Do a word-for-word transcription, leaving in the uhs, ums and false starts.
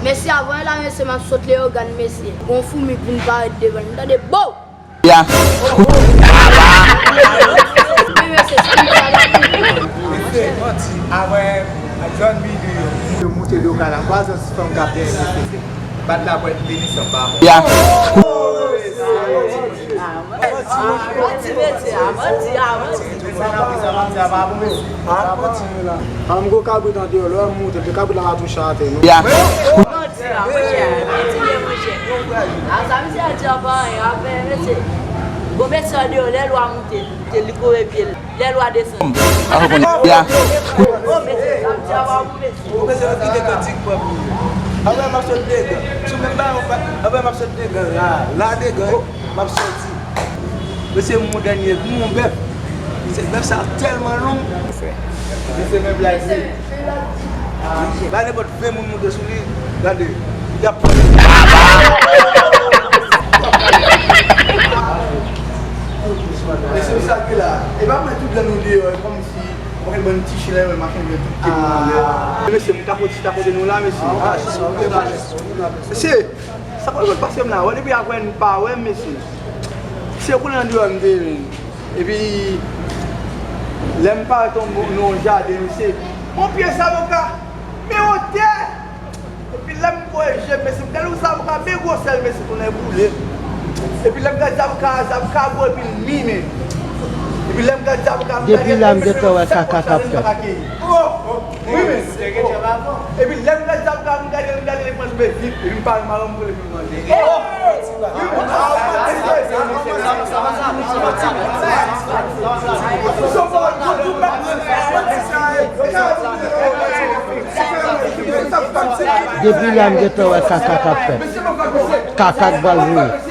Mesye, avan la, mesye, m ap sot Leyogàn, mesye. Gon foumi vin parèt devan l, m tande bow! Ya. Mesye, manti, avè John Bidou yo. Yo moute do ka la, kwa zan si fanm k ap dèyè mesye. Bat la pwèt vini san pa bon. Ya. Manti, mesye, a manti, a manti. An gwo kabrit an deyò, lè w moute, epi kabrit la pa touche atè, non? Ya. Manti a, monchè, manti ye, monchè. A sa misye a di an pa anyen, apre, mesye. Bon, mesye an deyò, lè lwa moute, li kore pye l. Lè lwa desann. A, ou konnen. Ya. Oh, mesye, sa misye a pa bon, mesye. Ou bezwen kite kantik pwòp li. Apre, m ap sot degan. Sou menm bagay, ou pa, apre, m ap sot degan. La, la, degan, m ap soti. Mesye, m yon dènye, m yon bèf. Se bèf sa tèlman long. Mesye, men blag li. Ba nenpòt ven moun moute sou li, gade, y ap pran. Mesye, sa ki la. E pa mwen tout lè nou deyò, e kòmsi mwen gen bann ti chen la, mwen mache mwen tout ke nou anlè. Mesye, m ta foti ta kote nou la, mesye. Mesye, sa pa lòt pase m la, wè depi apre n pa wè, mesye. Se kounye an deyò m te vin. Epi, lè m parèt nan yon jaden, mesye, yon pye zaboka, men yon tè. Epi, lè m voye je m, mesye, m gade yon zaboka, men gwosè l, mesye, tounen boule. Epi, lè m gade zaboka, zaboka gwo epi l mi, men. Epi, lè m gade zaboka, m gade. Depi la, m gentan wè kaka k ap fèt. Wi, men. Epi lè m gade sa, m gade, m gade, m gade, li pran sou men vip. Epi m pa wè maron m kote pou l manje. Depi la, m gentan wè kaka k ap fèt. Kaka k pral voye.